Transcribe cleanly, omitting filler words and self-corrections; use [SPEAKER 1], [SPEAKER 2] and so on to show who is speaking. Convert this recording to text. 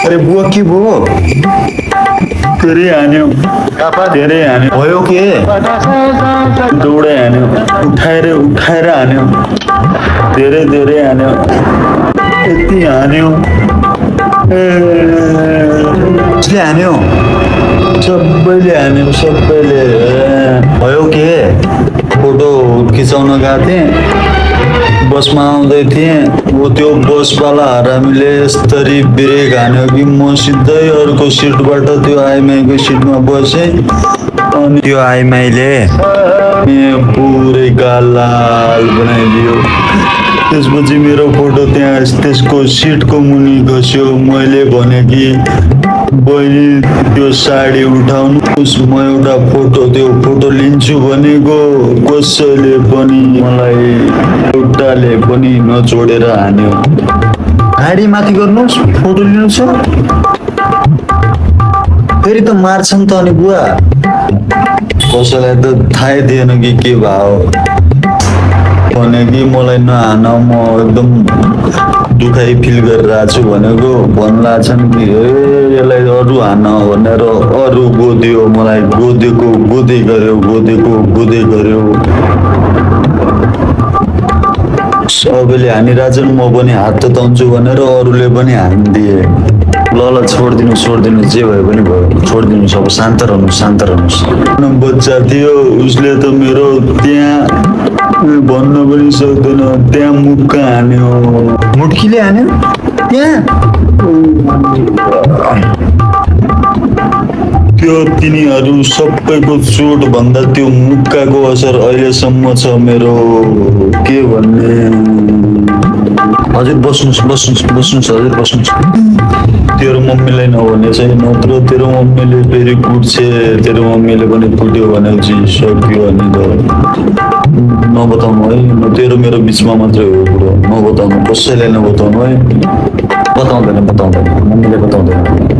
[SPEAKER 1] अरे बुवा के भयो
[SPEAKER 2] धेरै हान्यो धेरै हान्यो
[SPEAKER 1] भयो के
[SPEAKER 2] दौडै हान्यो उठाएर हान्यो धेरै धेरै हान्यो यति हान्यो
[SPEAKER 1] उसले हान्यो
[SPEAKER 2] सबैले हान्यो सबैले
[SPEAKER 1] भयो के
[SPEAKER 2] फोटो खिचाउन गएको थिएँ बसमा आउँदै थिएँ त्यो बसवाला हरामीले यस्तरी ब्रेक हान्यो कि म सिधै अर्को सिटबाट त्यो आइमाईको सिटमा बसेँ अनि
[SPEAKER 1] त्यो आइमाईले
[SPEAKER 2] पुरै गाल लाल बनाइदियो त्यसपछि मेरो फोटो त्यहाँ त्यसको सिटको मुनि खस्यो मैले भने कि बहिनी त्यो साडी उठाउनुहोस् म एउटा त्यो फोटो लिन्छु भनेको कसैले पनि मलाई एउटाले पनि नछोडेर हान्यो
[SPEAKER 1] गाडी माथि गर्नुहोस् फोटो लिनु छ फेरि त मार्छन् त अनि बुवा
[SPEAKER 2] कसैलाई त थाहै थिएन कि के भयो भने कि मलाई नहान म एकदम दुखाइ फिल गरिरहेको छु भनेको भन्ला छन् कि यसलाई अरू हान भनेर अरू गोद्यो मलाई गोदै गर्यो सबैले हानिरहेछन् म पनि हात तताउँछु भनेर अरूले पनि हानिदिए ल छोडिदिनु जे भयो पनि भयो छोडिदिनुहोस् अब शान्त रहनुहोस् बच्चा थियो उसले त मेरो त्यहाँ भन्न पनि सक्दैन त्यहाँ मुक्का हान्यो
[SPEAKER 1] मुट्कीले हान्यो त्यहाँ
[SPEAKER 2] त्यो तिनीहरू सबैको चोट भन्दा त्यो मुक्काको असर अहिलेसम्म छ मेरो के भन्ने
[SPEAKER 1] हजुर बस्नुहोस् हजुर बस्नुहोस्
[SPEAKER 2] तेरो मम्मीलाई नभने चाहिँ नत्र तेरो मम्मीले फेरि कुट्छे तेरो मम्मीले पनि कुट्यो भनेपछि सक्यो अनि त नबताउनु है तेरो मेरो बिचमा मात्रै हो कुरो नबताउनु कसैलाई नबताउनु है
[SPEAKER 1] बताउँदैन मम्मीले बताउँदैन